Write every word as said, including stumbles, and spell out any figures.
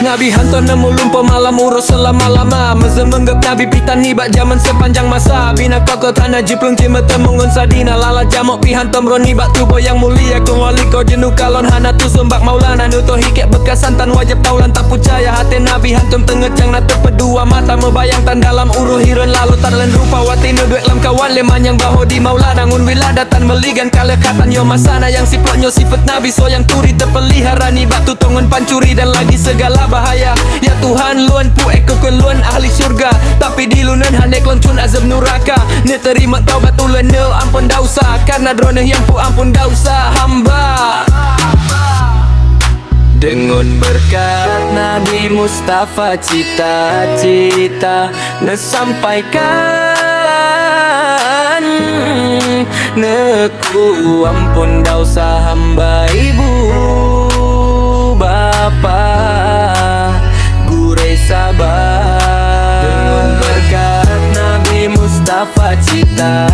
Nabi hantom neumulumpoe malam uroe seulama-lama. Meuseumeunggab Nabi pih tan nibak jameun seupanjang masa. Bina kokoh hana jiplueng cit meuteumé ngon sadina. Lalat jamok pih hantom ron nibak tuboh nyang mulia. Keu wali ko jeuneuh kalon hana tuseumbak Maulana. Neutohi kek beukasan tan wajéb taulan tak peucaya. Até Nabi hantom teungét nyang na teupeudua mata. Meubayang tan dalam uroe hireuen lalu tan lén rupa. Watée neuduek lam kawan lé manyang bahô di Maulana ngon wiladat tan meuligan kaleuh katan nyoe masa na nyang siplok nyoe sifeuet Nabi soe nyang turi teupeulihara nibak tutoe ngon pancuri dan lagi segala bahaya. Ya Tuhan, lôn puék keu keu lôn ahli syurga, tapi di luneuen hana lôn cun azab nuraka. Neuteurimong taubat ulôn, neuampon dausa, karena Droeneuh nyang peuampon dausa hamba. Deungon beureukat Nabi Mustafa cita-cita neusampaikan, neukeu ampon dausa hamba ibu bapa. Gurée saba deungon beureukat Nabi Mustafa cita